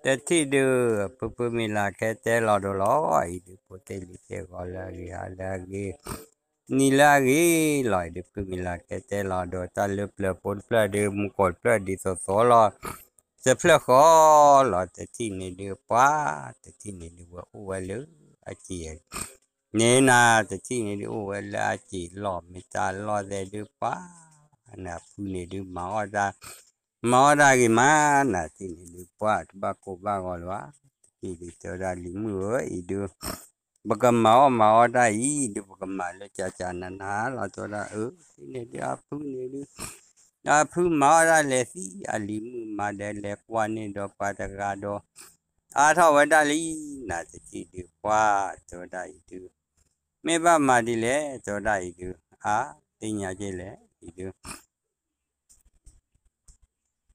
တထံၣ်ဒုး ဖုဖုမံၤလၤကဲတဲလီၤဒိလီၤ, အံၤဒုး ဖိသ့ၣ်လံၤသ့ၣ်ဂီၤလၢအဂ့ၤ ဟါလၢအဂ့ၤ နံၤလၢအဂ့ၤလီၤ, အံၤဒုး ဖုမံၤလၤကဲတဲလီၤဒိ တၢ်လၢပျၢၤဖိတဖျၢၣ်ဒုး မူကီၢ်တဖျၢၣ်ဒ်သိးသိးလီၤ, တဖျၢၣ်ဃီလီၤ, တထံၣ်န့ၣ်ဒုး ပှၤ တထံၣ်န့ၣ်ဒုး ဝဲအိၣ်ဝဲလၢအစံာ် န့ၣ်နၤ တထံၣ်န့ၣ်ဒုး အိၣ်ဝဲလၢအစံာ်လီၢ် မ့ၢ်တၢ်လီၢ်သဲးဒုး ပှၤ နဖုန့ၣ်ဒုး မၤအီၣ်တၢ် မၤအီၣ်တၢ်ဂ့ၤမး, နထံၣ်န့ၣ်ဒုး ပှၤတဘၣ်ကိၢ်ဘၣ်ဂီၤလၢၤဘၣ်, တထံၣ်ဒုး တဲဝဲဒၣ်လံၤမုၣ်ဧၢ အံၤဒုး ပကမၤအီၣ်မၤအီတၢ်အံၤဒုး ပကမၤလၢကၠးကၠးနးနးလီၤ တဲဝဲဒၣ်, အၢ တထံၣ်န့ၣ်ဒုး အဖုန့ၣ်ဒုး အဖုမၤအီၣ်တၢ်လဲၤသံ အလံၤမုၣ်မၤဒီးလဲၤကွၢ်န့ၢ်ဒီးပှၤတဂၤဒီး အါထီၣ်ဝဲဒၣ်လံ, နတထံၣ်ဒုး ပှၤ တဲဝဲဒၣ်အံၤဒုး မ့ၢ်ဘၣ်မၤဒ်လဲၣ် တဲဝဲဒၣ်အံၤဒုး အါ သ့ၣ်ညါက့လဲၣ် အံၤဒုး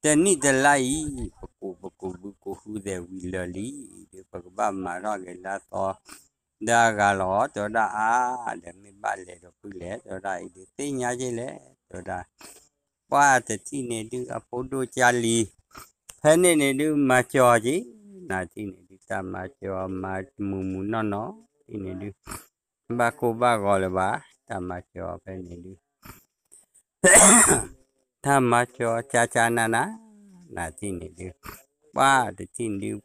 တနံၣ်တလါအံၤ ပကူးပကူးဘုကူးဃုသဲးဝံၤလၢာ်လံ, အံၤဒုး ပကဘၣ်မၤထီၣ်က့ၤလၢအသီ ဒီးအဂၤလီၤ တဲဝဲဒၣ်အါ, ဒီးမ့ၢ်ဘၣ်လဲၤဒီးဖုလဲၣ် တဲဝဲဒၣ်အံၤဒုး သ့ၣ်ညါက့လဲၣ် တဲဝဲဒၣ်, ပှၤတထံၣ်န့ၣ်ဒုး အဖိဒိၣ်ကၢ်လံၤ ဖဲန့ၣ်န့ၣ်ဒုး မၤစၢၤက့ၤ နထံၣ်န့ၣ်ဒုး တၢ်မၤစၢၤမၤမုာ်မုာ်နီၢ်နီၢ် ထံၣ်န့ၣ်ဒုး ဘၣ်ကိၢ်ဘၣ်ဂီၤလၢၤဘၣ် တၢ်မၤစၢၤဖဲန့ၣ်ဒုး တၢ်မၤစၢၤကၠးကၠးနးနး နထံၣ်န့ၣ်ဒုး ပှၤတထံၣ်န့ၣ်ဒုး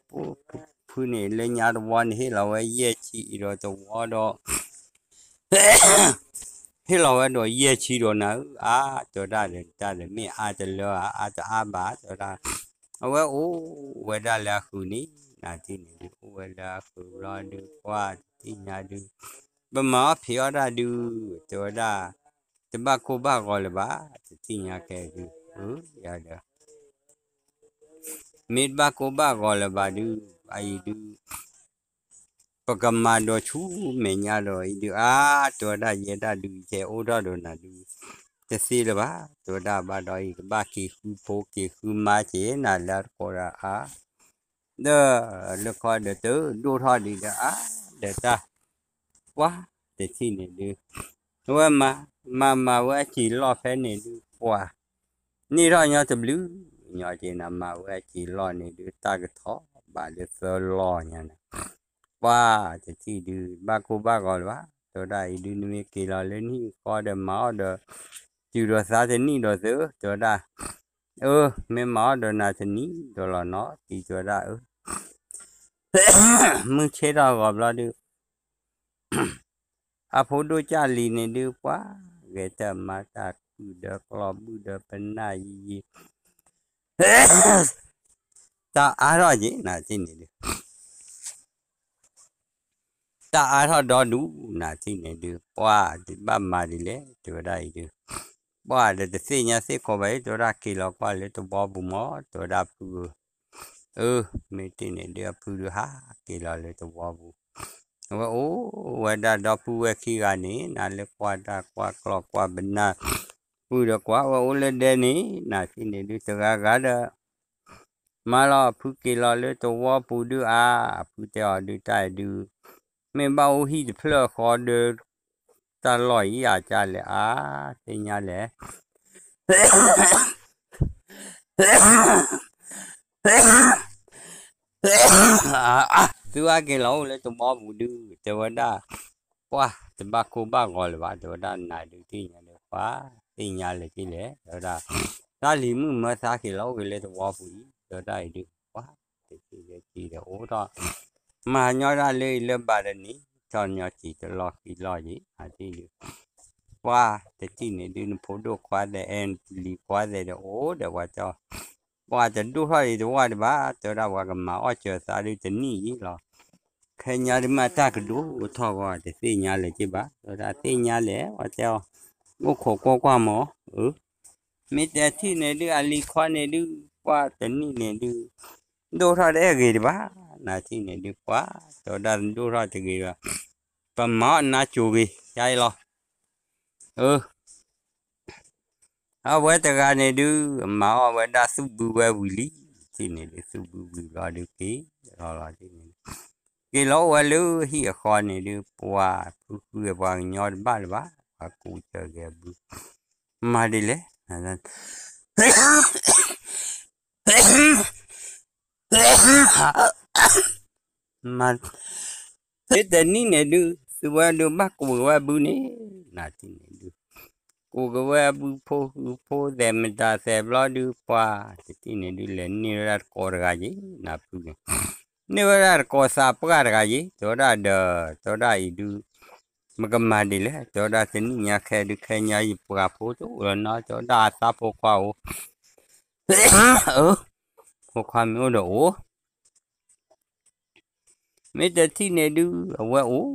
ဖုန့ၣ်လၢညါတဝီန့ၣ် ဟ့ၣ်လီၤဝဲယဲၢ်ဆံဒီးတဝီဒီး ဟ့ၣ်လီၤဝဲဒီးယဲၢ်ဆံဒီးနၤဧၢ အါ တဲဝဲဒၣ်ဒီး တၢ်ဒီးမ့ၢ်အါတလၢ အါတအါဘၣ် တဲဝဲဒၣ်, အဝဲအိၣ်ဝဲဒၣ်လၢအဃုာ်န့ၣ် နထံၣ်န့ၣ်ဒုး အိၣ်ဝဲလၢအဃုာ်ဘျီဒုး ပှၤတထံၣ်ညါဒုး ပမၤအီၣ်ဖံးအီၣ်တၢ်ဒုး တဲဝဲဒၣ်, တဘၣ်ကိၢ်ဘၣ်ဂီၤလၢၤဘၣ် တထံၣ်ညါကဲဒုး အၢ ယၤဒီး မ့ၢ်တဘၣ်ကိၢ်ဘၣ်ဂီၤလၢၤဘၣ်ဒုး အအံၤဒုး ပကမၤဒီးဆူမဲာ်ညါဒီးအံၤဒုး အါ တဲဝဲဒၣ် ယဲဒၣ်ဒုး ယအိၣ်ထီၣ်ဒီးနၤဒုး တသ့လၢၤဘၣ် တဲဝဲဒၣ်ဘၣ်ဒီးအံၤ ကဘၣ်က့ၤဃုဖိက့ၤဃုမါက့ၤနၤလၢတကိးဒီးအါ ဒီးလၢခီဒီးတဒိၣ်ထီၣ်ဒံးဒီးအါ ဒီးတၢ် ပှၤတထံၣ်န့ၣ်ဒုး အဝဲမၤ မၤမၤဝဲအစံာ်လီၢ်ဖဲန့ၣ်ဒုး ပှၤ န့ၢ်ထီၣ်ညီတဘျုးညီက့ၤနၤ မၤဝဲအစံာ်လီၢ်န့ၣ်ဒုး တၢ်ကထီၣ်ဘးလၢသၢလီၢ်ညါန့ၣ် ပှၤတထံၣ်ဒုး ဘၣ်ကိၢ်ဘၣ်ဂီၤလၢၤဘၣ် တဲဝဲဒၣ်အံၤဒုး နမ့ၢ်က့ၤလီၤလၢနဟံၣ်ဃီဒီး မၤအီၣ်ဒီး တုၤဒီးသးတနံၣ်ဒီးသု တဲဝဲဒၣ်, အၢ မ့ၢ်မၤအီၣ်ဒီးနၤတနံၣ်ဒီးလီၤနီၤ တံၤတဲဝဲဒၣ်အၢ မုၢ်ဆ့ၣ်ထီၣ်ဂီၤဘျီဒုး အဖိဒိၣ်ကၢ်လံၤန့ၣ်ဒုး ပှၤဂဲၤတၢ်မၤတၢ်ကုၢ်ဒီးကျီၢ်ဘုၣ်ဒီးပနၢ်ယံၤယံၤ တၢ်အါထီၣ်က့ၤ နထံၣ်န့ၣ်ဒုး တၢ်အါထီၣ်ဒီဒူၣ် နထံၣ်န့ၣ်ဒုး ပှၤဒုးဘၣ်မၤဒ်လဲၣ် တဲဝဲဒၣ်အံၤဒုး ပှၤဒီးတသ့ၣ်ညါသ့ၣ်ခိးဘၣ်အံၤ တဲဝဲဒၣ်က့ၤလီၤကွၢ်လၢတဝီပူၤမး တဲဝဲဒၣ်ဖုဧၢ အၢ မ့ၢ်တ့ၢ်န့ၣ်ဒုး အဖုဒုးဟးက့ၤလီၤလၢတဝီပူၤ အဝဲအိၣ်ဝဲဒၣ်ဒီပုၢ်ဝဲၢ်ခံဂၤန့ၣ် နၤလၢကွၢ်တၢ်ကွၢ်ကျီၢ်ကွၢ်ပနၢ် ပုၢ်ဒီးကွၢ်ဝဲအိၣ်လၢဒဲန့ၣ် နထံၣ်န့ၣ်ဒုး တဂၤဂၤဒီး မၤလီၤအဖုက့ၤလီၤလၢတဝီပူၤဒုးအါ အဖုတဲအီၤဒုး တၢ်အံၤဒုး မ့ၢ်ဘၣ်အိၣ်ဟံၣ်တဖျၢၣ်ဃီဒီး တၢ်လီၢ်အံၤအါကၢ်လဲၣ်အါ သ့ၣ်ညါလဲၣ် သုအါက့ၤလီၤအိၣ်လၢတဝီပူၤဒုး တဲဝဲဒၣ် ပှၤတဘၣ်ကိၢ်ဘၣ်ဂီၤလၢၤဘၣ် တဲဝဲဒၣ် နၤဒုးသ့ၣ်ညါလၢပှၤ သ့ၣ်ညါလၢာ်က့လဲၣ် တဲဝဲဒၣ် တၢ်လံၤမုၣ်မၢသးက့ၤလီၤအိၣ်က့ၤလၢတဝီပူၤအံၤ တဲဝဲဒၣ်အံၤဒုး ပှၤ တထံၣ်လၢက့ဒီးအိၣ်ထီၣ် မၤညီတၢ်လၢအံၤလၢဘၣ်ဒီးန့ၣ် ထီၣ်ညီစံာ်တလီၢ်ခံလီၢ်က့ အထံၣ်ဒုး ပှၤတထံၣ်န့ၣ်ဒုး နဖိဒိၣ်ခွါသဲး အဲၣ်လံၤခွါသဲးဒီးအိၣ်ဒီးပှၤတဲအီၤ ပှၤတဒိၣ်ထီၣ်ဒံးတဝီတဘၣ် တဲဝဲဒၣ်ပှၤကမၤအီၣ်စၢၤသးဒုးတနံၣ်အံၤလီၤ ခဲညါဒုးမးတၢ်ကဒိၣ်ထီၣ်ဂီၤ တသ့ၣ်ညါလၢၤက့ဘၣ် တဲဝဲဒၣ်သ့ၣ်ညါလဲၣ် ပှၤတဲအီၤ အိၣ်ခိးကွၢ်ကွၢ်မး အၢ မ့ၢ်တထံၣ်န့ၣ်ဒုး အလံၤခွါန့ၣ်ဒုး ပှၤတနံၣ်န့ၣ်ဒုး ဒိၣ်ထီၣ်တအဲၣ်ဂ့ၤတဘၣ် နထံၣ်န့ၣ်ဒုး ပှၤ တဲဝဲဒၣ်ဒိၣ်ထီၣ်တဂ့ၤဘၣ် ပမၤအီၣ်နါစိၤဂ့ၤ ယါအံၤလီၤ အၢ အဝဲတဂၤန့ၣ်ဒုး မၤအီၣ်ဝဲဒၣ်သူၣ်ဘုဝဲဝံၤလံ ထံၣ်န့ၣ်ဒုး သူၣ်ဘုဝံၤဘျီဒုးက့ၤလီၤလီၤ ထံၣ်န့ၣ်ဒုး က့ၤလီၤအိၣ်ဝဲလၢဟံၣ်အဃီန့ၣ်ဒုး ပှၤဖုဃုပှၤကညီတဘၣ်လၢၤဘၣ် ပှၤကူစၢၤဂဲၤဘု မၤဒ်လဲၣ် န မ့ၢ်တနံၣ်န့ၣ်ဒုး သုဝဲဒုးဘၣ်ကူးက့ၤဝဲအဘုန့ၣ်, နၤထံၣ်န့ၣ်ဒုး ကူးက့ၤဝဲအဘုဖိဃုဖိသဲးမတၤသဲးဘျီဒုး ပှၤတထံၣ်န့ၣ်ဒုး လဲၤန့ၢ်ဝဲဒၣ်တကိးတဂၤယ့ၤ နၤဖုန့ၣ်, န့ၢ်ဝဲဒၣ်တကိးသးပှၢ်တဂၤယ့ၤ တဲဝဲဒၣ်ဒီး တဲဝဲဒၣ်အံၤဒုး မကမၤဒ်လဲၣ် တဲဝဲဒၣ်တနံၣ်ညါခဲဒုးခဲညါယပှၤဖိတအိၣ်လၢၤနီၤ တဲဝဲဒၣ်အသးဖိခွါအိၣ် ဖိခွါမ့ၢ်အိၣ်ဒီးအိၣ် မ့ၢ်တထံၣ်န့ၣ်ဒုး အဝဲအိၣ်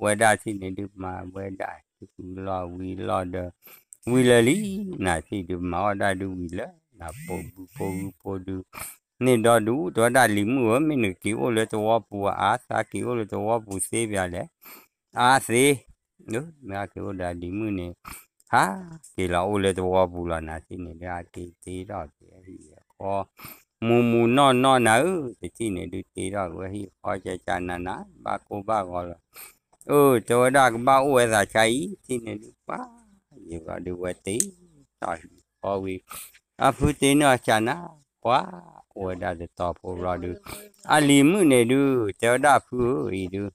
ဝဲဒၣ်ထံၣ်န့ၣ်ဒုး မၤဝဲဒၣ် ထံကူလီၢ်ဝံၤလီၢ်ဒီး ဝံၤလၢာ်လံ နၤထံၣ်ဒုး မၤအီၣ်ဒၣ်ဒုးဝံၤလၢာ် နၤဖိဘုဖိဂုဖိဒုး န့ၣ်ဒီဒူၣ် တဲဝဲဒၣ်လံၤမုၣ်ဧၢ မ့ၢ်နက့ၤအိၣ်လၢသဝီပူၤအါ သးက့ၤအိၣ်လၢသဝီပူၤသ့ပၠးလဲၣ် အါသ့ မ့ၢ်ဟးက့ၤအိၣ်ဒီးလံၤမုၣ်န့ၣ် ဟးက့ၤလီၤအိၣ်လၢသဝီပူၤလီၤ နၤထံၣ်န့ၣ်ဒုး ဟးက့ၤတ့ထီၣ်က့ၤဟံၣ်ဃီ မူမူနီၢ်နီၢ်နၤဧၢ တထံၣ်န့ၣ်ဒုး တ့ထီၣ်က့ၤဝဲဟံၣ်ဃီကၠၢကၠၢနးနး ဘၣ်ကိၢ်ဘၣ်ဂီၤလီၤ အၢ တဲဝဲဒၣ်ကဘၣ်အိၣ်ဝဲသးဆါအံၤ ထံၣ်န့ၣ်ဒုး ပှၤ ယဂီၢ်ဒုးဝဲတ့ထီၣ်ဟံၣ်ဃီဝံၤ အဖုတ့န့ၢ်အီၤကၠၢနး ပှၤ အိၣ်ဝဲဒၣ်တတီၤဖိဘျီဒုး အလံၤမုၣ်န့ၣ်ဒုး တဲဝဲဒၣ်ဖုဧၢအံၤဒုး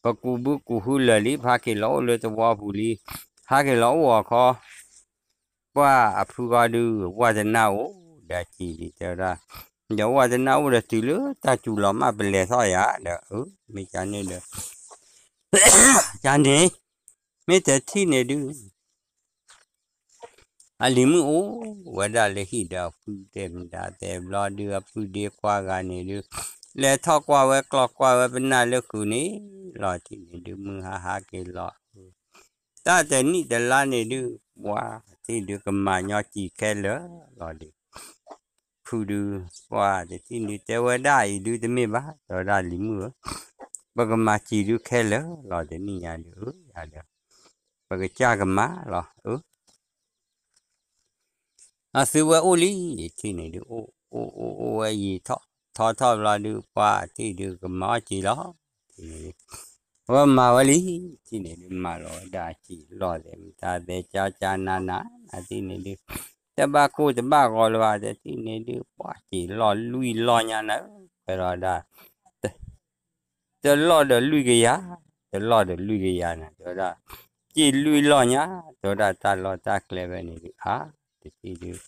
ပကူးဘုကူးဟုလၢာ်လံ ပဟးက့ၤလီၤအိၣ်လၢသဝီပူၤလံ ဟးက့ၤလီၤအိၣ်အခီ ပှၤအဖုဂီၢ်ဒုး ဝၣ်တနၢ်အိၣ်ဒီးစံးလံ တဲဝဲဒၣ် ဒီးဝၣ်တနၢ်အိၣ်ဒီးတုၤလၢတၢ်စူၤလီၤမးပလဲၤထီၣ်ယၤဒီး မ့ၢ်ကန့ၣ်ဒီး ကန့ၣ် မ့ၢ်တထံၣ်န့ၣ်ဒုး အလံၤမုၣ်အိၣ်ဝဲဒၣ်လၢဟံၣ်ဒီးအဖုတဲမတၤတဲဘျီဒုး အဖုဒ့ခွါဂၤန့ၣ်ဒုး လဲၤထီၣ်ကွၢ်ဝဲကျီၢ်ကွၢ်ဝဲပနၢ်လၢဃုာ်န့ၣ်လီၤ ထံၣ်န့ၣ်ဒုး မုၢ်ဟါဟးက့ၤလီၤ တၢ်တနံၣ်တလါန့ၣ်ဒုး ပှၤထံၣ်ဒုးကမၤညီစံာ်ခဲလၢာ်လီၤဒုး ဖုဒုး ပှၤတထံၣ်ဒုးတဲဝဲဒၣ်အံၤဒုးတမ့ၢ်ဘၣ် တဲဝဲဒၣ်လံၤမုၣ်ဧၢ ပကမၤစံာ်ဒုးခဲလၢာ်လီၤ တနံၣ်ညါဒုး ယၤဒီး ပကစၢ်ကမၤလီၤ အသုဝဲအိၣ်လံ ထံၣ်န့ၣ်ဒုး အိၣ်အိၣ်အိၣ်ဝဲယံာ်ထီၣ်ထီထီၣ်ဘျီဒုး ပှၤထံၣ်ဒုးကမၤအီၣ်စံာ်လီၤ ဝဲမၤဝဲလံ ထံၣ်န့ၣ်ဒုး မၤလီၤဝဲဒၣ်စံာ်လီၢ်သဲး မတၤသဲးကၠၢကၠၢနးနး နၤထံၣ်န့ၣ်ဒုး တဘၣ်ကိၢ်တဘၣ်ဂီၤလၢၤဘၣ် တထံၣ်န့ၣ်ဒုး ပှၤစံာ်လီၢ်လွံၢ်လီၢ်ညါနၤ ပှဲၤလီၤဒၣ် တလီၢ်ဒီးလွံၢ်ကယၤ တလီၢ်ဒီးလွံၢ်ကယၤနၤ တဲဝဲဒၣ် စံာ်လွံၢ်လီၢ်ညါ တဲဝဲဒၣ်တၢ်လီၢ်တၢ်ကျဲဖဲန့ၣ်ဒုး အါ တထံၣ်ဒုး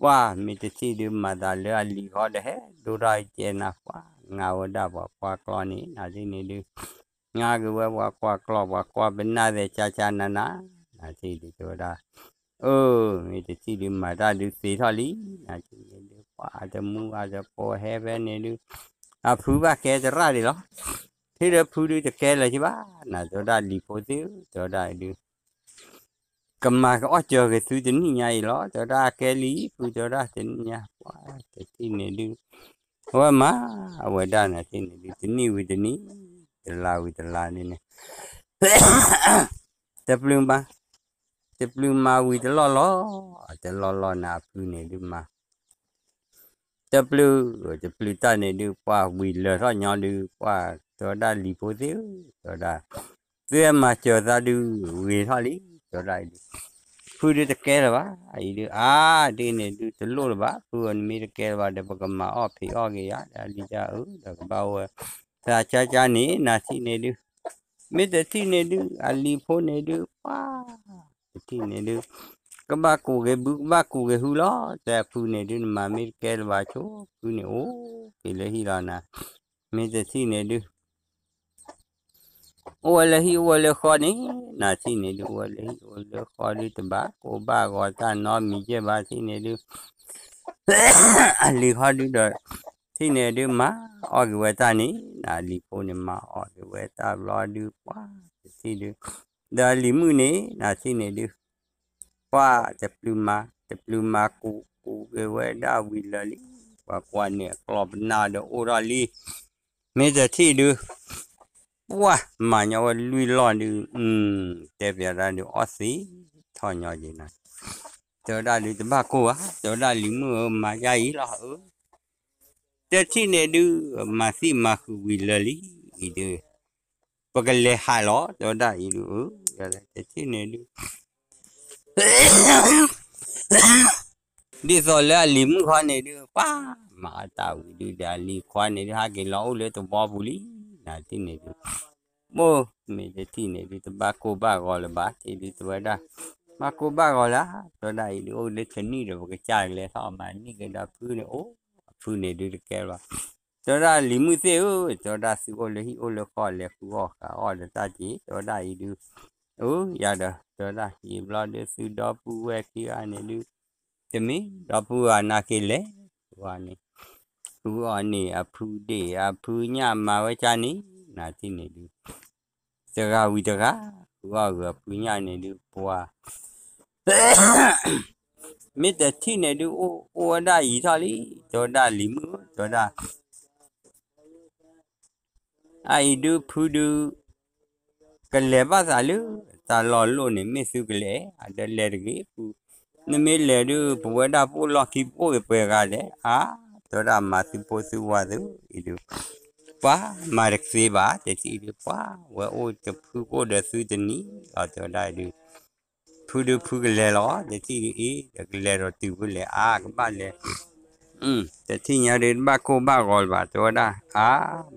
ပှၤမ့ၢ်တထံၣ်ဒုး မၤသးလၢအလံၤဃီဒီးဟဲဒိၣ်ထီၣ်ကဲနၤ ပှၤ ငါဝဲဒၣ်ပှၤကွၢ်ကျီၢ်န့ၣ် နၤထံၣ်န့ၣ်ဒုး ငါက့ၤဝဲပှၤကွၢ်ကျီၢ် ပှၤကွၢ်ပနၢ်သဲးကၠၢကၠၢနးနး နၤထံၣ်ဒုးတဲဝဲဒၣ် အၢ မ့ၢ်တထံၣ်ဒုး မၤတၢ်ဒုးသ့ထီၣ်လံ နၤထံၣ်န့ၣ်ဒုး ပှၤအတမူအတကိးဟဲဖဲန့ၣ်ဒုး အဖုဘၣ်ကဲသရၣ်ဒံးလီၤ ထံၣ်ဒီးဖုဒုးတကဲလၢၤကဘၣ် နၤတဲဝဲဒၣ်လံၤဖိသ့ၣ်ဧၢ တဲဝဲဒၣ်ဒုး ကမၤကအီၣ်စၢၤက့ၤသုတနံၣ်ညါအံၤလီၤ တဲဝဲဒၣ်အကဲလံ ဖုတဲဝဲဒၣ်တနံၣ်ညါ ပှၤတထံၣ်န့ၣ်ဒုး အဝဲမၤ အဝဲဒၣ်နၤထံၣ်န့ၣ်ဒုး တနံၣ်ဝံၤတနံၣ် တလါဝံၤတလါန့ၣ်န့ၣ် တပျုၤမၤ တပျုၤမၤဝံၤတလီၢ်လီၢ် တလီၢ်လီၢ်နၤအဖုန့ၣ်ဒုးမၤ တပျုၤ တပျုၤတၢ်န့ၣ်ဒုး ပှၤဝံၤလၢာ်ထီၣ်ညီဒုး ပှၤတဲဝဲဒၣ်လံၤဖိသ့ၣ်ဧၢ တဲဝဲဒၣ် သုမၤစၢၤသးဒုးဂ့ၤထီၣ်လံ တဲဝဲဒၣ်အံၤဒုး ဖုဒုးတကဲလၢၤဘၣ် အံၤဒုး အါ ဒ်န့ၣ်ဒုးတလိၣ်လၢၤဘၣ် ဖုဧၢ နမ့ၢ်တကဲလၢၤဘၣ်ဒီး ပကမၤအီၣ်ဖံးအီၣ်က့ၤယၤ ဒီးအလံၤတၢ်ဧၢ ဒီးကဘၣ်အိၣ်ဝဲ သးကၠၢကၠၢန့ၣ် နၤထံၣ်န့ၣ်ဒုး မ့ၢ်တထံၣ်န့ၣ်ဒုး အလံၤဖိန့ၣ်ဒုး ပှၤ တထံၣ်န့ၣ်ဒုး ကဘၣ်ကူးက့ၤဘု ကဘၣ်ကူးက့ၤဟုလီၤ တဲဖုန့ၣ်ဒုး နမၤမ့ၢ်တကဲလၢၤဘၣ်ဆိ ဖုန့ၣ်အိၣ်က့ၤလၢဟံၣ်လီၤနၤ မ့ၢ်တထံၣ်န့ၣ်ဒုး အိၣ်ဝဲလၢဟံၣ်အိၣ်ဝဲလၢဃီန့ၣ် နၤထံၣ်န့ၣ်ဒုး အိၣ်ဝဲလၢဟံၣ်အိၣ်လၢဃီဒုး တဘၣ်ကိၢ်ဘၣ်ဂီၤတၢ်နီတမံၤကဲဘၣ်ထံၣ်န့ၣ်ဒုး အလံၤဃီဒုးဒီး ထံၣ်န့ၣ်ဒုး မၤအီၣ်က့ၤဝဲတၢ်န့ၣ် နၤလံၤဖိန့ၣ် မၤအီၣ်က့ၤဝဲတၢ်ဘျီဒုး ပှၤတထံၣ်ဒုး ဒီးလံၤမုၣ်န့ၣ် နၤထံၣ်န့ၣ်ဒုး ပှၤတပျုၤမၤ တပျုၤမၤကူး ကူးက့ၤဝဲဒၣ်ဝံၤလၢာ်လံ ပှၤကွၢ်န့ၢ်အကျီၢ်ပနၢ်ဒီးအိၣ်ထီၣ်လံ မ့ၢ်တထံၣ်ဒုး ပှၤမၤညီဝဲလွံၢ်လီၢ်ဒုး တဲပၠးတၢ်ဒုးအီၣ်သ့ထီၣ်ညီက့ၤနၤ တဲဝဲဒၣ်ဒုးတဘၣ်ကိၢ်ဘၣ် တဲဝဲဒၣ်လံၤမုၣ်ဧၢ မၤယါအံၤလီၤဧၢ တထံၣ်န့ၣ်ဒုး မၤသံၣ်မၤဃုာ်ဝံၤလၢာ်လံ အံၤဒုး ပကလဲၤဟးလီၤ တဲဝဲဒၣ်အံၤဒုး တထံၣ်န့ၣ်ဒုး ဒ်သိးလၢအလံၤမုၣ်ခီန့ၣ်ဒုး ပှၤ မၤအတၢ်ဝံၤဒုးဒီးအလံၤခွါန့ၣ်ဒုး ဟဲက့ၤလီၤအိၣ်လၢသဝီပူၤလံ, နၤထံၣ်န့ၣ်ဒုး, မိၢ်မ့ၢ်တထံၣ်န့ၣ်ဒုး တဘၣ်ကိၢ်ဘၣ်ဂီၤလၢၤဘၣ်, ထံၣ်ဒုးတဲဝဲဒၣ်, ဘၣ်ကိၢ်ဘၣ်ဂီၤလၢၤ, တဲဝဲဒၣ်အံၤဒုး အိၣ်လၢတနံၣ်ဒီး ပကစၢ်ကလဲၤထီၣ်မၤန့ၢ်က့ၤဒီးဖုန့ၣ်အိၣ်, အဖုန့ၣ်ဒုးတကဲလၢၤဘၣ်, တဲဝဲဒၣ်လံၤမုၣ်သ့ၣ်ဧၢ, တဲဝဲဒၣ်သုအိၣ်လၢဟံၣ်အိၣ်လၢဃီလဲၤဃုအီၣ်ဃုအီၣ်ဒီးတၢ်က့ၤ, တဲဝဲဒၣ်အံၤဒုး, အၢ ယၤဒီး တဲဝဲဒၣ် ယံာ်ဘျီဒုးသုဒီပုၢ်ဝဲၢ်ခံဂၤန့ၣ်ဒုး, တမ့ၢ်ဒီပုၢ်ဝဲၢ်နာ်က့ၤလဲၣ်, ဝဲန့ၣ်, ဃုအီၣ်န့ၢ်အဖုဒ့ၣ်အဖုညၣ်မၤဝဲကၢ်န့ၣ်, နၤထံၣ်န့ၣ်ဒုး, တဂၤဝံၤတဂၤ, ဃုအီၣ်ဂ့ၤအဖုညၣ်န့ၣ်ဒုး ပှၤ မ့ၢ်တထံၣ်န့ၣ်ဒုး အိၣ်ဝဲဒၣ်ယံာ်ထီၣ်လံ, တဲဝဲဒၣ်လံၤမုၣ်ဧၢ, တဲဝဲဒၣ် အအံၤဒုးဖုဒုး, ကလဲၤဘၣ်သးလၢတၢ်လီၢ်လိၣ်န့ၣ် မ့ၢ်သုကလဲၤ အဒီးလဲၤတဂ့ၤဖု, နမ့ၢ်လဲၤဒုး ပဝဲဒၣ်ပအိၣ်လီၢ်ခံပအိၣ်ဂ့ၤပှဲၤဂၤလဲၣ်, အါ, တဲဝဲဒၣ်မၤသုဖိသုဝၤသုအံၤဒုး, ပှၤမၤတသ့ဘၣ် တထံၣ်ဒုး ပှၤဝဲအိၣ်တဖုကအိၣ်ဒီးသုတနံၤလီၤ တဲဝဲဒၣ်အံၤဒုး ဖုဒုးဖုကလဲၤလီၤ တထံၣ်ဒုးအံၤ ဒီးကလဲၤဒီးတုၤဖုလဲၣ် အါ ကဘၣ်လဲၤ, တထံၣ်ညါဒုးတဘၣ်ကိၢ်ဘၣ်ဂီၤလၢၤဘၣ် တဲဝဲဒၣ် အါ,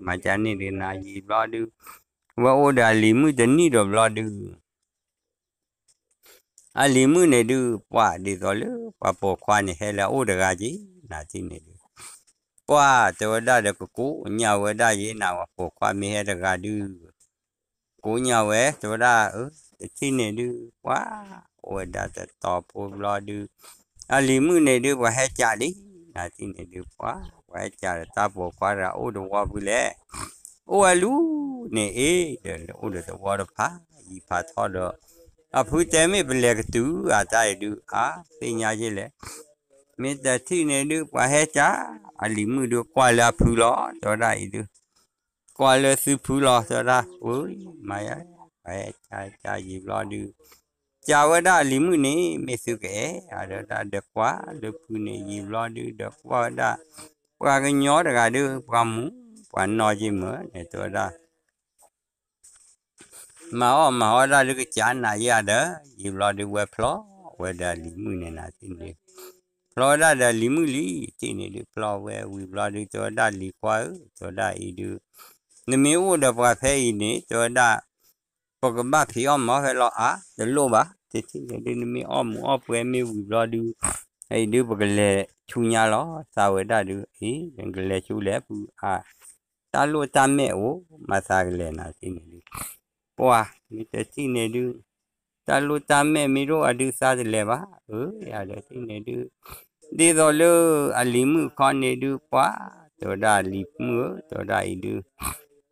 မၤကန့ၣ်ဒုး နၤယံာ်ဘျီဒုး, ဝဲအိၣ်ဒီးအလံၤမုၣ်တနံၣ်ဒီးဘျီဒုး အလံၤမုၣ်န့ၣ်ဒုး ပှၤဒ်သိးလၢ ပှၤပိာ်ခွါန့ၣ် ဟဲလၢအအိၣ်တဂၤက့ၤ နၤထံၣ်န့ၣ်ဒုး, ပှၤတဲဝဲဒၣ်ဒီးကကိးညၣ်ဝဲဒၣ်ယဲ နၤဝဲပိာ်ခွါမ့ၢ်ဟဲတဂၤဒုး ကိးညၣ်ဝဲ တဲဝဲဒၣ် အၢ တထံၣ်န့ၣ်ဒုး ပှၤ အိၣ်ဝဲဒၣ်တတီၤဖိဘျီဒုး, အလံၤမုၣ်န့ၣ်ဒုး ပှၤဟဲကးလံ, နၤထံၣ်န့ၣ်ဒုး ပှၤ ပှၤဟဲကးဒီးတၢ်ပိာ်ခွါတဂၤ အိၣ်တဝီဖုလဲၣ်, အိၣ်ဝဲလူၤန့ၣ်အ့ၣ် ဒီးအိၣ်ဒီးသဝီတဖၣ် ယံာ်ဖးထီဒီး, အဖုတဲမ့ၢ်ပလဲၤကတုၤအတၢ်အံၤဒုး အါ သ့ၣ်ညါယဲလဲၣ်, မ့ၢ်တထံၣ်န့ၣ်ဒုး ပှၤဟဲကး, အလံၤမုၣ်ဒုး ကွၢ်လၢအဖုလီၤ တဲဝဲဒၣ်အံၤဒုး ကွၢ်လၢသုဖုလီၤ တဲဝဲဒၣ်, အၢ မၤယၤ, ပှၤဟဲကးကးယံာ်ဘျီဒုး, ကးဝဲဒၣ်အလံၤမုၣ်န့ၣ် မ့ၢ်သုကအဲၣ် အါ တဲဝဲဒၣ် ဒီးကွၢ်လၢဖုန့ၣ်ယံာ်ဘျီဒုး ဒီးကွၢ်ဝဲဒၣ်, ပှၤကညီတဂၤဒုး ပှၤမူ ပှၤနီၢ်က့ၤမၢန့ၣ် တဲဝဲဒၣ် မၤအီၣ်မၤအီၣ်ဒၣ်ဒုးကစၢ်နၤယဲဒီး ယံာ်ဘျီဒုးဝဲဖျီဝဲဒီးအလံၤမုၣ်န့ၣ် နၤထံၣ်န့ၣ်ဒုး, ဖျီဝဲဒၣ်ဒီးအလံၤမုၣ်လံ ထံၣ်န့ၣ်ဒုး ဖျီဝဲဝံၤဘျီဒုး တဲဝဲဒၣ်လံၤခွါဧၢ တဲဝဲဒၣ်အံၤဒုး, နမ့ၢ်အိၣ်ဒီးပှၤဖဲအံၤန့ၣ် တဲဝဲဒၣ် ပကဘၣ်ဖံးအီၣ်မၤအီၣ်ဖဲလီၤအါ တလိၣ်ဘၣ် တထံၣ်န့ၣ်ဒုး နမ့ၢ်အီၣ်မူးအီၣ်ပွဲမ့ၢ်ဝံၤဘျီဒုး, အံၤဒုး ပကလဲၤဆူညါလီၤ သးဝဲဒၣ်ဒုး အံၤ နကလဲၤဆူလဲၣ်ဖုအါ တၢ်လိၣ်တၢ်မဲာ်အိၣ် မၤသးကလဲၤနၤထံၣ်န့ၣ်ဒုး, ပှၤ မ့ၢ်တထံၣ်န့ၣ်ဒုး, တၢ်လိၣ်တၢ်မဲာ်မ့ၢ်တအိၣ်အဒုးသးတလဲၤဘၣ်, အၢ ယၤဒီးထံၣ်န့ၣ်ဒုး, ဒ်သိးလၢအလံၤမုၣ်ခီန့ၣ်ဒုး ပှၤ တဲဝဲဒၣ်အလံၤမုၣ်ဧၢ တဲဝဲဒၣ်အံၤဒုး,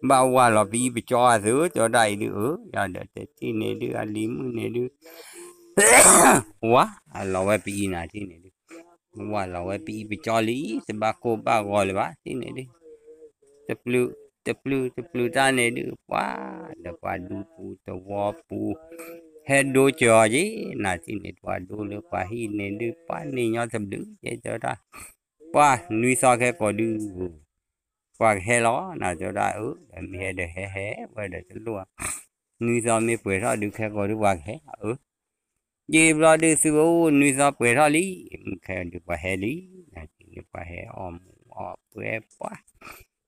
ဘၣ်ဝၢ်လီၤပအံၣ်ပကၠီအသု တဲဝဲဒၣ်အံၤဒုး အၢ ယၤဒီးတထံၣ်န့ၣ်ဒုး အလံၤမုၣ်န့ၣ်ဒုး ဝၢ်လီၤဝဲပအံၣ်နၤထံၣ်န့ၣ်ဒုး, ဝၢ်လီၤဝဲပအံၣ်ပကၠီလံ တဘၣ်ကိၢ်ဘၣ်ဂီၤလၢၤဘၣ် ထံၣ်န့ၣ်ဒုး, တပျုၤ တပျုၤ တပျုၤတၢ်န့ၣ်ဒုး ပှၤ ဒီးပှၤဒူပူၤသဝီပူၤ ဟဲဒိစၢၤအီၤက့ၤ နၤထံၣ်န့ၣ် ပှၤဒိလၢပှၤဟံၣ်န့ၣ်ဒုး ပှၤန့ၢ်ညီတဘျုးကဲတဲဝဲဒၣ်, ပှၤ နွံသီခဲကိာ်ဒုး ပှၤကဟဲလီၤ နၤတဲဝဲဒၣ် အၢ ဒီးမ့ၢ်ဟဲဒီးဟဲဟဲဝဲဒီးတလိၣ်, နွံသီမ့ၢ်ပှဲၤထီၣ်ဒုးခဲကိာ်ဒုးပှၤကဟဲ အၢ ယံာ်ဘျီဒုးသုအိၣ်နွံသီပှဲၤထီၣ်လံ, မုၢ်ခဲဒုးပှၤဟဲလံ, နၤထံၣ်န့ၣ် ပှၤဟဲအီၣ်မူးအီၣ်ပွဲပှၤ,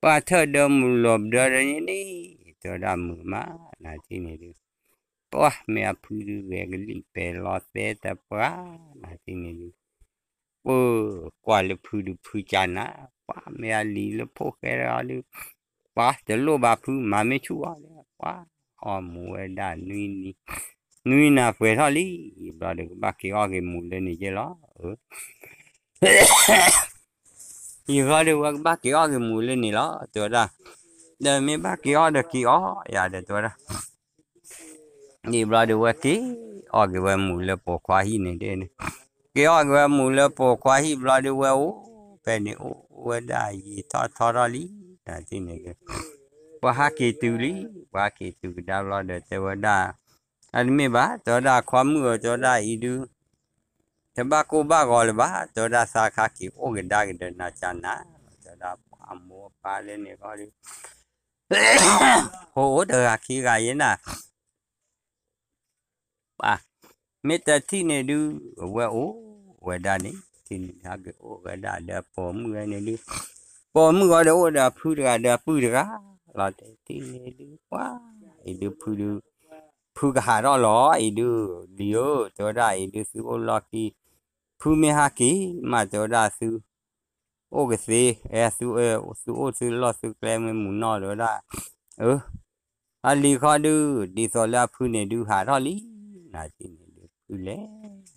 ပှၤထၢၣ်ဒီးမုၢ်လီၤဘျၢဒီးန့ၣ်, တဲဝဲဒၣ်မုာ်မး နၤထံၣ်န့ၣ်ဒုး, ပှၤမ့ၢ်အဖုဒုးဂဲၤကလံၣ်ပဲာ်လီၤသဲတပှၢ်, နၤထံၣ်န့ၣ်ဒုး ပကွၢ်လၢဖုဒုးဖုကၢ်နၤ, ပှၤမ့ၢ်အလံၤလၢဖိၣ်ဃဲတဂၤဒုး, ပှၤတလိၣ်ဘၣ်ဖုမၤမ့ၢ်ဆူၣ်အီၤလဲၣ်, ပှၤအီၣ်မူးဝဲဒၣ်နွံနံၤ, နွံနၤပှဲၤထီၣ်လံ, ယံာ်ဘျီဒုးကဘၣ်က့ၤအီၣ်က့ၤမူးလၢန့ၣ်က့လီၤ, ယံာ်ဘျီဒုးဝဲကဘၣ်က့ၤအီၣ်က့ၤမူးလၢန့ၣ်လီၤ တဲဝဲဒၣ်, ဒီးမ့ၢ်ဘၣ်က့ၤအီၣ်ဒီးက့ၤအီၣ်ယၤဒီးတဲဝဲဒၣ် ယံာ်ဘျီဒုးဝဲက့ၤအီၣ်က့ၤဝဲမူးလၢပိာ်ခွါဟံၣ်န့ၣ်ဒ်န့ၣ်, က့ၤအီၣ်က့ၤဝဲမူးလၢပိာ်ခွါဟံၣ်ဘျီဒုးဝဲအိၣ်ဖဲန့ၣ်အိၣ်ဝဲဒၣ်ယံာ်ထီၣ်ထီထီၣ်လံ, နၤထံၣ်န့ၣ်ဒုး, ပှၤဟးက့ၤတုၤလံ, ပှၤဟးက့ၤတုၤကဒါဘျီဒီးတဲဝဲဒၣ်, အတမ့ၢ်ဘၣ် တဲဝဲဒၣ်ခွါမုၣ်ဧၢ တဲဝဲဒၣ်အံၤဒုး တဘၣ်ကိၢ်ဘၣ်ဂီၤလၢၤဘၣ် တဲဝဲဒၣ်သးခါက့ၤအိၣ်ကဒါက့ၤဒီးနၤကၢ်နၤ, တဲဝဲဒၣ်ပှၤအမိၢ်အပၢ်လၢန့ၣ်ခီဒုး ဖိအိၣ်တဂၤခံဂၤယဲနၤ, ပှၤ မ့ၢ်တထံၣ်န့ၣ်ဒုး အဝဲအိၣ်ဝဲဒၣ်န့ၣ် တထံၣ်န့ၣ်ဒုး ဟဲက့ၤအိၣ်ဝဲဒၣ်ဒီးအပိာ်မုၣ်ဝဲန့ၣ်ဒုး, ပိာ်မုၣ်ဂီၤဒီးအိၣ်ဒီးအဖုတဂၤဒီးအပုၢ်တဂၤလီၤ. တထံၣ်န့ၣ်ဒုး ပှၤအံၤဒုး ဖုဒုး ဖုကဟးထီၣ်လီၤ အံၤဒုး, လံၤဧၢ တဲဝဲဒၣ် အံၤဒုး သုအိၣ်လီၢ်ခံ ဖုမ့ၢ်ဟဲက့ၤမး တဲဝဲဒၣ် သု အိၣ်ကသ့, အဲ သု သုအိၣ်သုလီၢ်သုကျဲမ့ၢ်မုာ်နီၢ် တဲဝဲဒၣ်, အၢ အလံၤခီဒုး ဒ်သိးလၢအဖုန့ၣ်ဒုးဟးထီၣ်လံ, နၤထံၣ်န့ၣ်ဒုး ဖုလဲၤ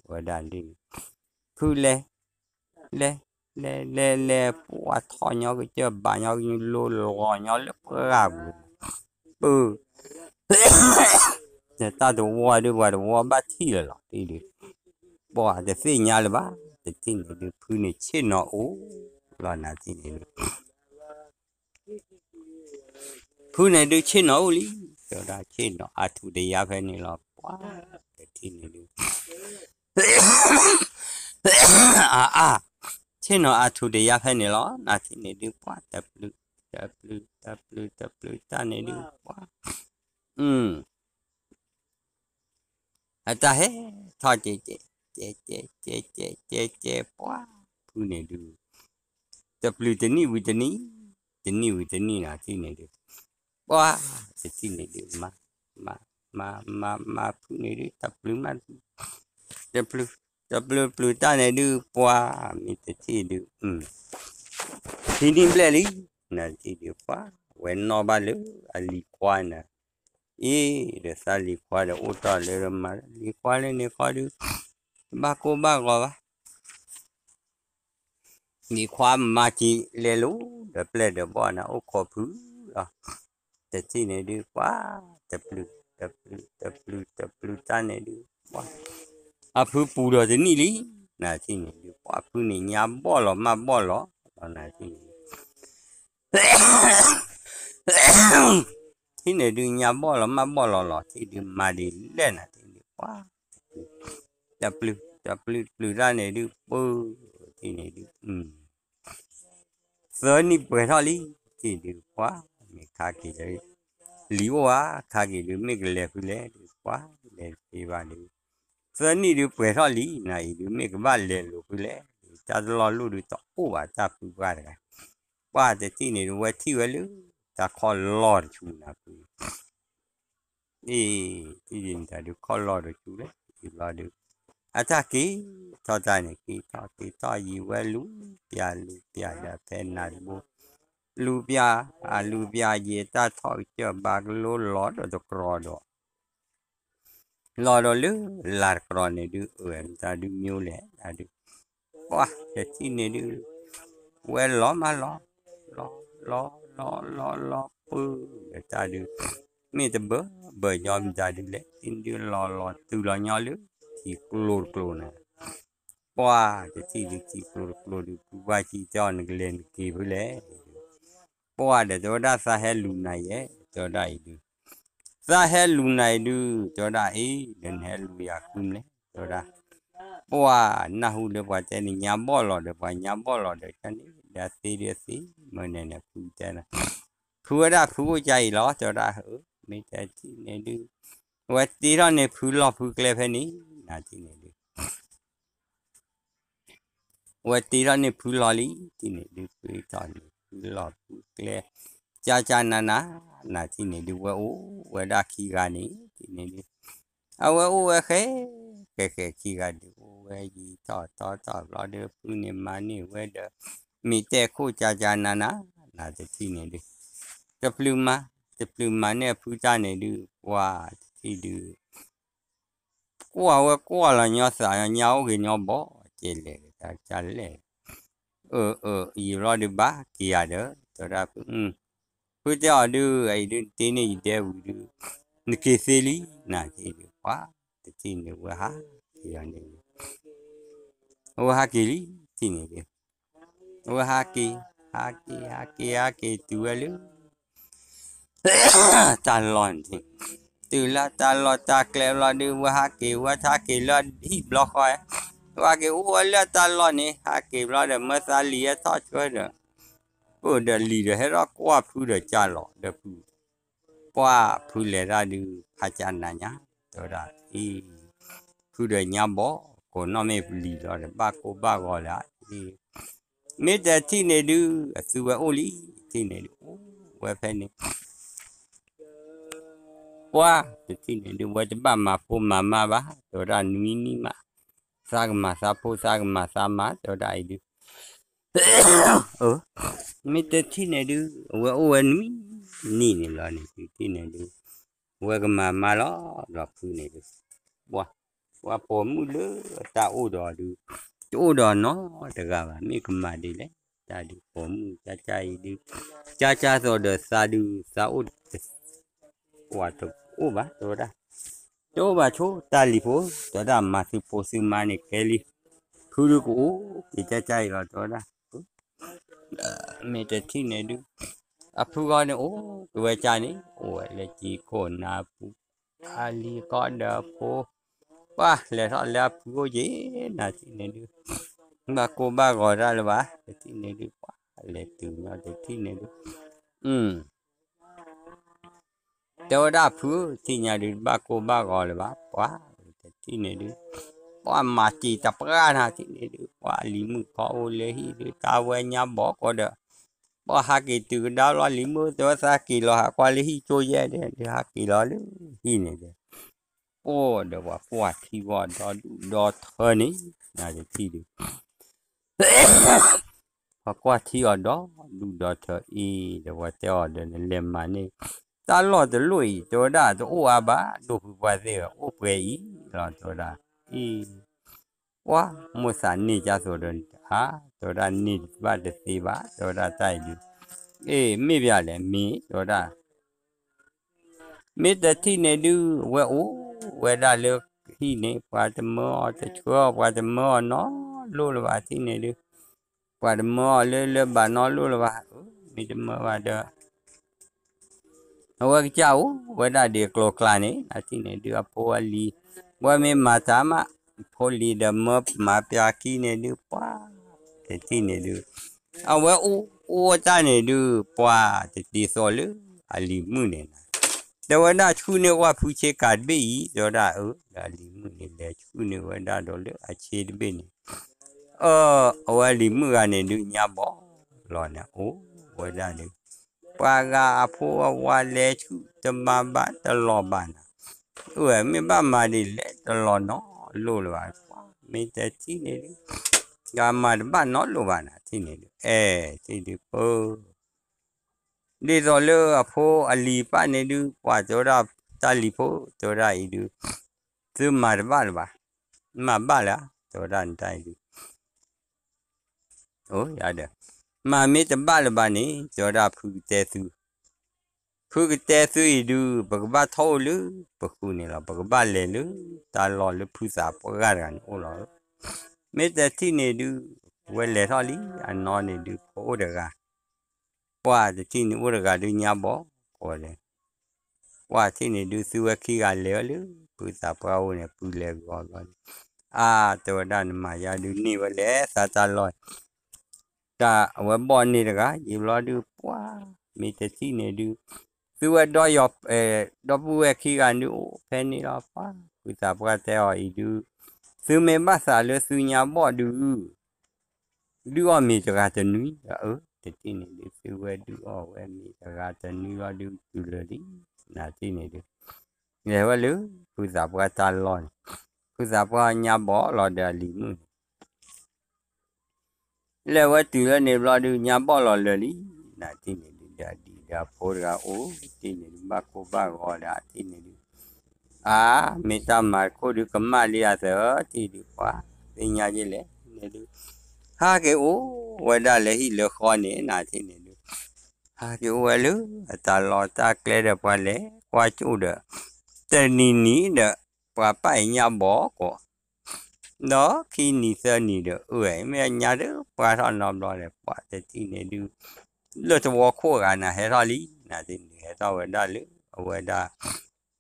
ဝဲဒၣ်ဒုး, ဖုလဲၤ လဲၤ လဲၤ လဲၤ လဲၤ ပှၤထီၣ်ညီကစၢၢ်ဘၣ်ညီကလိလီၤညီလၢပှၢ်ပူၤ, ပၢ တၢ်တဝီဒုး ပှၤတဝီဘၣ်ထံၣ်လၢၤလီၤ ထံၣ်ဒုး, ပှၤတသ့ၣ်ညါလၢၤဘၣ်, တထံၣ်န့ၣ်ဒုး ဖုန့ၣ်ဆ့ၣ်နီၤအိၣ်လီၤ နၤထံၣ်န့ၣ်ဒုး ဖုန့ၣ်ဒုးဆ့ၣ်နီၤအိၣ်လံ, တဲဝဲဒၣ်ဆ့ၣ်နီၤအါထူၣ်တယါဖဲန့ၣ်လီၤ ပှၤတထံၣ်န့ၣ်ဒုး အါအါ, ဆ့ၣ်နီၤအါထူၣ်တယါဖဲန့ၣ်လီၤ နၤထံၣ်န့ၣ်ဒုး ပှၤတပျုၤ တပျုၤ တပျုၤ တပျုၤတၢ်န့ၣ်ဒုး ပှၤ အတၢ်ဟဲထီၣ်ကဲကဲ ကဲကဲ ကဲကဲ ကဲကဲ ပှၤ ဖုန့ၣ်ဒုး တပျုၤတနံၣ်ဝံၤတနံၣ် တနံၣ်ဝံၤတနံၣ်နၤထံၣ်န့ၣ်ဒုး ပှၤ တထံၣ်န့ၣ်ဒုး မၤ မၤ မၤ မၤ မၤ ဖုန့ၣ်ဒုး တပျုၤမး တပျုၤ တပျုၤပျုၤတၢ်န့ၣ်ဒုး ပှၤ မ့ၢ်တထံၣ်ဒုး ဟံးန့ၢ်ဘျဲၣ်လံ နၤထံၣ်ဒုး ပှၤ ဝဲနီၣ်ဘၣ်လၢအလံၤခွါန့ၣ် အ့ ဒီးသးလံၤခွါဒီးအိၣ်တ့ၢ်လၢမၤ လံၤခွါလၢန့ၣ်ခီဒုး တဘၣ်ကိၢ်ဘၣ်ဂီၤဘၣ် လံၤခွါမၤက့ၤလဲၤလိၤ ဒီးပျဲၢ်ဒီးဘီၣ်န့ၣ် အိၣ်ခိးဖုလီၤ တထံၣ်န့ၣ်ဒုး ပှၤ တပျုၤ တပျုၤ တပျုၤ တပျုၤတၢ်န့ၣ်ဒုး ပှၤ အဖုပူၤဒီးတနံၣ်လံ နၤထံၣ်န့ၣ်ဒုး ပှၤဖုန့ၣ်ညါဘီၣ်လီၤမၢ်ဘီၣ်လီၤ နၤထံၣ်န့ၣ် ထံၣ်န့ၣ်ဒုးညါဘီၣ်လီၤမၢ်ဘီၣ်လီၤလီၤ ထံၣ်ဒုးမၤဒ်လဲၣ်နၤ ထံၣ်ဒုးပှၤ တပျုၤ တပျုၤ ပျုၤတၢ်န့ၣ်ဒုး ပၢ ထံၣ်န့ၣ်ဒုး သၢနံၣ်ပှဲၤထီၣ်လံ ထံၣ်ဒုးပှၤ မ့ၢ်ခါက့ၤ လံၤအိၣ်ဧါ ခါက့ၤဒုး မ့ၢ်ကလဲၤဖုလဲၣ်ဒုး ပှၤလဲၤတသ့ဘၣ်ဒုး သၢနံၣ်ဒုးပှဲၤထီၣ်လံ နၤအံၤဒုး မ့ၢ်ကဘၣ်လဲၤလိၤဖုလဲၣ် တၢ်တလီၢ်လိၣ်ဒုးတအိၣ်ဘၣ်တၢ်ဖုပှၢ်တဂၤ ပှၤတထံၣ်န့ၣ်ဒုး ဝဲထံၣ်ဝဲလၢ တၢ်ခီၣ်လီၢ်တဆူနၤဖု အ့ ထံၣ်ဒုးမတၤဒုးခီၣ်လီၢ်တဆူလဲၣ် ယံၤဘျီဒုး အတၢ်က့ၤထီၣ်တၢ်န့ၣ် က့ၤထီၣ်က့ၤထီၣ်ယံၤဝဲလူၤပျၢ်လူၤပျၢ်ဒီးဖဲနၤတဘိ လူၤပျၢ် အလူၤပျၢ်ယံၤတၢ်ထီၣ်ကစၢၢ်ဘၣ်ကလိလီၤဒီးတကြီဒီး လီၤဒီးလၢလၢ်တကြီန့ၣ်ဒုး အၢ မတၤဒုးမ့ၢ်လဲၣ် တၢ်ဒုး ပှၤ တထံၣ်န့ၣ်ဒုး ဝဲလီၤမးလီၤ လီၤ လီၤ လီၤ လီၤ လီၤ ပၢ တၢ်ဒုး မ့ၢ်တဘၢဘၢညီမတၤဒုးလဲၣ် ထံၣ်ဒုးလီၤလီၤတုၤလီၤညီလၢ ထံကျိတကျိန့ၣ် ပှၤ တထံၣ်ဒုးထံကျိတကျိဒုး ပူၤဝါကံတဲအီၤ နကလဲၤနက့ၤဖုလဲၣ် ပှၤဒီးတဲဝဲဒၣ်သးဟဲလူၤနၤယဲ တဲဝဲဒၣ်အံၤဒုး သးဟဲလူၤနၤအံၤဒုး တဲဝဲဒၣ်အံၤ ဒီးနဟဲလူၤယၤဃုမလဲၣ် တဲဝဲဒၣ် ပှၤနၢ်ဟူလၢပှၤတဲန့ၣ်ညါဘီၣ်လီၤဒီး ပှၤညါဘီၣ်လီၤဒီး ကန့ၣ်ဒီးသ့ဒုးသ့ မ့ၢ်န့ၣ်န့ၣ် ဖုတဲန့ၣ် ဖုဝဲဒၣ်ဖုအိၣ်ကါအံၤလီၤ တဲဝဲဒၣ် မ့ၢ်တဲထံၣ်န့ၣ်ဒုး ဝဲတ့ထီၣ်န့ၢ်ဖုလီၢ်ဖုကျဲဖဲန့ၣ် နၤထံၣ်န့ၣ်ဒုး ဝဲတ့ထီၣ်န့ၢ်ဖုလီၢ်လံ ထံၣ်န့ၣ်ဒုး တ့ထီၣ်န့ၢ်ဖုလီၢ်ဖုကျဲ ကၢ်ကၢ်နၤနၤ နၤထံၣ်န့ၣ်ဒုး ဝဲအိၣ်ဝဲဒၣ်ခံဂၤန့ၣ် ထံၣ်န့ၣ်ဒုး အဝဲအိၣ်ဝဲဃဲ ဃဲဃဲခံဂၤဒုး အိၣ်ဝဲယံာ်ထီၣ်ထီထီၣ်ဘျီဒီး ဖုန့ၣ်မၤန့ၢ်ဝဲဒီး မ့ၢ်တဲခိၣ်ကၢ်ကၢ်နၤနၤ နၤတထံၣ်န့ၣ်ဒုး တပျုၤမၤ တပျုၤမၤန့ၢ်အဖုတၢ်န့ၣ်ဒုး ပှၤတထံၣ်ဒုး ကွၢ်ဝဲကွၢ်လီၤညီသးညီအိၣ်ဂ့ၤညီဘီၣ် ကဲလဲၣ်တၢ်ကလဲၣ် အၢ အၢ ယံာ်ဘျီဒုးဘၣ်က့ၤယၤဒီး တဲဝဲဒၣ် ဖုတဲအီၤဒုး အံၤဒုးတ့န့ၢ်ယဒဲဝံၤဒုး နက့ၤသ့လံ နၤက့ၤဒုး ပှၤတထံၣ်န့ၣ်ဝဲဟးက့ၤယၤန့ၣ် အဝဲဟးက့ၤလံ ထံၣ်န့ၣ်ဒုး အဝဲဟးက့ၤ ဟးက့ၤ ဟးက့ၤ ဟးက့ၤတုၤဝဲလၢ တၢ်လီၢ်န့ၣ် တုၤလၢတၢ်လီၢ်တၢ်ကျဲဘျီဒုး ဝဲဟးက့ၤ ဝဲဟးက့ၤလၢဟံၣ်ဘျီဃီ ဝဲဟးက့ၤအိၣ်ဝဲလၢတၢ်လီၢ်န့ၣ် ဟးက့ၤဘျီဒီး မၢသးလံၤဟဲထီၣ်ဆှၢဒီး အိၣ်ဒီးလံၤဒီးဟဲထီၣ်ကွၢ်ဖုဒီးကၢ်လီၤဒီးဖု ပှၤဖုလဲၤတၢ်ဒုး ဖးကၢ်နၤညါ တဲဝဲဒၣ်အံၤ ဖုဒီးညါဘီၣ် ကိးနီၣ်မ့ၢ်လံၤလီၤဒီး ဘၣ်ကိၢ်ဘၣ်ဂီၤလၢ မ့ၢ်တထံၣ်န့ၣ်ဒုး အသုဝဲအိၣ်လံ, တထံၣ်န့ၣ်ဒုး အိၣ်ဝဲဖဲန့ၣ် ပှၢ်တထံၣ်န့ၣ်ဒုး ဝဲတဘၣ်မၤဖိမၤမါဘၣ်, တဲဝဲဒၣ်နွံနံၣ်မး, သးကမၤသးဖိ သးကမၤသးမါ တဲဝဲဒၣ်အံၤဒုး, မ့ၢ်တထံၣ်န့ၣ်ဒုး အဝဲအိၣ်ဝဲနွံနံၣ်န့ၣ်လီၤန့ၣ် တထံၣ်န့ၣ်ဒုး ဝဲကမၤမါလီၤ ဒီးဖုန့ၣ်ဒုး, ပှၢ် ပှၢ်ပိာ်မုၣ်လၢတၢ်အိၣ်ဒီးဒုး တအိၣ်ဒီးနီတဂၤဘၣ် မ့ၢ်ကမၤဒ်လဲၣ်, တၢ်ဒုးပိာ်မုၣ်ကၠါကၠါအံၤဒုး, ကၠါကၠါသိးဒီးသးဒုး သးအိၣ် ပှၢ်တအိၣ်ဘၣ် တဲဝဲဒၣ်, တအိၣ်ဘၣ်ဆိတၢ်လံၤဖိ တဲဝဲဒၣ် မၤသုဖိသုမါန့ၣ်ကဲလံ, ဖုဒုးကအိၣ်က့ၤကၠါကၠါအံၤလီၤ တဲဝဲဒၣ်, မ့ၢ်တထံၣ်န့ၣ်ဒုး အဖုဂီၢ်န့ၣ်အိၣ်က့ၤဝဲကၠါန့ၣ် အိၣ်ဝဲလၢကံခိၣ်နၢ်ပူၤ, အလံၤကီၢ်ဒီးဖိ, ပှၢ်လဲၤထီၣ်လၢအဖုအိၣ်က့ၤ နၤထံၣ်န့ၣ်ဒုး, ဘၣ်ကိၢ်ဘၣ်ဂီၤတၢ်လၢၤဘၣ် တထံၣ်န့ၣ်ဒုး ပှၢ်လဲၤတုၤညီတထံၣ်န့ၣ်ဒုး, တဲဝဲဒၣ်ဖု ထံၣ်ညါဒုး တဘၣ်ကိၢ်ဘၣ်ဂီၤလၢၤဘၣ် ပှၢ်တထံၣ်န့ၣ်ဒုး, ပှၢ်မၤစံးတပှၢ်နၤထံၣ်န့ၣ်ဒုး ပှၢ်လံၤမုၣ်ခီအိၣ်လၢဟံၣ်ဒုး တၢ်ဝဲညါဘီကီးဒီး ပှၢ်ဟးက့ၤတုၤကဒါလီၤလံၤမုၣ် တဲဝဲသးက့ၤလီၤဟးကွၢ်လၢဟံၣ်ကၠိယဲၢ်ဒဲး ဒုးဟးက့ၤလီၤလၢဟံၣ်န့ၣ်ဒဲး, အိၣ်ဒီးပှၤကွၢ်ထံဂီၢ်ဒီဒူၣ်ဒီထၢန့ၣ် နၤတထံၣ်ဒုး ပှၤကွၢ်ထံအီၤဒီဒူၣ်ဒီထၢအံၤ ဒီးပှၤတဲအီၤဒီး နလဲၤမၤန့ၢ် တၢ်လီၢ်တလီၢ်အံၤ တဲဝဲဒၣ်တအိၣ်အါဘၣ် ဒိၣ်ဖုပှၢ်သ့ၣ်ဧၢ အိၣ်ပှဲၤအံၤလီၤ တဲဝဲဒၣ်, အံၤ ပှၢ်မိၣ်သးန့ၢ်ကၠၢ်သိးဒီး အါ တဲဝဲဒၣ်န့ၢ်ဘၣ်တသ့ဘၣ် တဲဝဲဒၣ်တၢ်အံၤဒုး, အ့ မ့ၢ်ပၠးလဲၣ် မ့ၢ် တဲဝဲဒၣ် မ့ၢ်တထံၣ်န့ၣ်ဒုး ဝဲအိၣ်ဝဲဒၣ်လၢဟံၣ်န့ၣ် ပှၤတမၢအီၤတဆှၢအီၤ ပှၤတမၢအီၤနီတလိၣ်လၢၤဘၣ်ထံၣ်န့ၣ်ဒုး, ပှၤတမၢအီၤလၢလၢဘၣ်နီတလိၣ်လၢၤဘၣ်, မ့ၢ်တမၢဘၣ်ဒီး အဝဲကစၢ်အိၣ်ဝဲဒၣ်ဒ်အကျိၤအကျဲန့ၣ် နထံၣ်န့ၣ်ဒုး အဖိအလံၤ, ဝဲမ့ၢ်မၤတၢ်မး ဖိလံၤဒီးမၢမၤပၠးခံန့ၣ်ဒုး ပှၢ်တထံၣ်န့ၣ်ဒုး အဝဲအိၣ်အိၣ်တၢ်န့ၣ်ဒုး ပှၢ်တဒ်သိးလၢအလံၤမုၣ်န့ၣ်နၤ, တဲဝဲဒၣ်ဆှုၣ်န့ၢ်ဝဲဖုဆ့ကၤတဘ့ၣ်အံၤ တဲဝဲဒၣ်အၢ ဒီးအလံၤမုၣ်န့ၣ်လဲၤဆှုၣ်န့ၢ်ဝဲဒၣ်ဒီးလၢအဆ့တဘ့ၣ်န့ၣ် အၢ အဝဲလံၤမုၣ်ဂၤန့ၣ်ဒုး ညါဘီလီၤန့ၣ် အိၣ်ဝဲဒၣ်န့ၣ် ပှၤဂၤအဖိအဝၤလဲၤဆှုၣ်တမၤဘၣ်တလီၤဘၣ်နၤ, အိၣ်ဝဲမ့ၢ်ဘၣ်မၤဒ်လဲၣ်တလီၤနီတလိၣ်လၢၤဘၣ်, ပှၢ်မ့ၢ်တထံၣ်န့ၣ်ဒုး ဂၤမၤတဘၣ်နီတလိၣ်ဘၣ်နၤထံၣ်န့ၣ်ဒုး အဲၣ်ထံၣ်ဒုးပၢ ဒ်သိးလၢအဖိအလံၤပၢ်န့ၣ်ဒုး ပှၢ်တဲဝဲဒၣ်တၢ်လံၤဖိ တဲဝဲဒၣ်အံၤဒုး သုမၤတဘၣ်လၢၤဘၣ်, မၤဘၣ်လၢၤ တဲဝဲဒၣ်နတၢ်အံၤဒုး အိၣ်ယၤဒီး မၤမ့ၢ်တဘၣ်လၢၤဘၣ်န့ၣ် တဲဝဲဒၣ်ဖုကတဲသု, ဖုကတဲသုအံၤဒုး ပကဘၣ်ထီၣ်အိၣ်လၢပဃုာ်န့ၣ်လီၤ, ပကဘၣ်လဲၤလၢတၢ်လီၢ်လၢဖုသးပှၢ်ဂၤတဂၤန့ၣ်အိၣ်လီၤ. မ့ၢ်တထံၣ်န့ၣ်ဒုး ဝဲလဲၤထီၣ်လံ အနီၢ်န့ၣ်ဒုး ဖိအိၣ်တဂၤ, ပှၢ်တထံၣ်န့ၣ်အိၣ်တဂၤဒုးညါဘီ ကိးဝဲလဲၣ် ပှၢ်ထံၣ်န့ၣ်ဒုး သုဝဲခံဂၤလဲၤဝဲလၢ ဖုသးပှၢ်အိၣ်န့ၣ် ဖုလဲၤဂီၤဘျီန့ၣ် အါ တဲဝဲဒၣ်နမၤယါဒုးန့ၢ်ဝဲလဲၣ် သးတၢ်လီၢ် တၢ်အဝဲဘီၣ်န့ၢ်တဂၤ ယံာ်ဘျီဒုး ပှၢ် မ့ၢ်တထံၣ်န့ၣ်ဒုး သုဝဲဒီယီၤ ဒီပုၢ်ဝဲၢ်ခံဂၤဒုး အိၣ်ဖဲန့ၣ်လီၤ ပှၢ် ဖုသးပှၢ်တဲအီၤအံၤဒုး သုမ့ၢ်ဘၣ်သးလၢသုညါဘီၣ်ဒုး ဒုးအီၣ်မ့ၤတဂၤတနွံ အၢ တထံၣ်န့ၣ်ဒုး သုဝဲဒုးအီၣ်ဝဲမ့ၤတဂၤတနွံလီၤဒုး တုၤလၢာ်လံ နၤတထံၣ်န့ၣ်ဒုး လဲၤဝဲလၢ ဖုသးပှၢ်တၢ်လီၢ်န့ၣ် ဖုသးပှၢ်ညါဘီၣ်လီၤဒီးအလံၤမုၣ်န့ၣ် လဲၤဝဲတုၤလၢန့ၣ်ဘျီဒုး ညါဘီၣ်လီၤလၢာ်လံ နၤတထံၣ်န့ၣ်ဒုး ဒီးအဒံးဒီးအဖိတဂၤအိၣ် တထံၣ်န့ၣ်ဒုး ဘၣ်ကိၢ်ဘၣ်ဂီၤဒီး တထံၣ်န့ၣ်ဒုး အါ မ့ၢ်တၢ်မၤတခိၣ်ဒုး ကမၣ်လံအသး တထံၣ်ဒုး ပှၢ် သ့ၣ်ညါယဲလဲၣ်န့ၣ်ဒုး ဟးက့ၤအိၣ်ဝဲဒၣ်လၢဟံၣ်လၢဃီန့ၣ် နၤတထံၣ်န့ၣ်ဒုး ဟးက့ၤအိၣ်ဝဲလၢအတၢ်လီၢ်တၢ်ကျဲဒီးပှၤလဲၤကွၢ်ကၠိၣ်ဒီး တနံၤနံၤဒီး ပှၤပာ်အံၤညါဘီၣ်ကိး ဒီးခံနံၤသၢနံၤဒီး အၢ မ့ၢ်အညါဒုး ပှၢ်ထီၣ်နီတဘျီဒီး ပှၢ်တထံၣ်န့ၣ်ဒုး လၢသဝီခိၣ်ဂၤနၤဟဲထီၣ်လံ နၤတထံၣ်န့ၣ် ဟဲထီၣ်ဝဲဒၣ်လၢအဝဲဒၣ်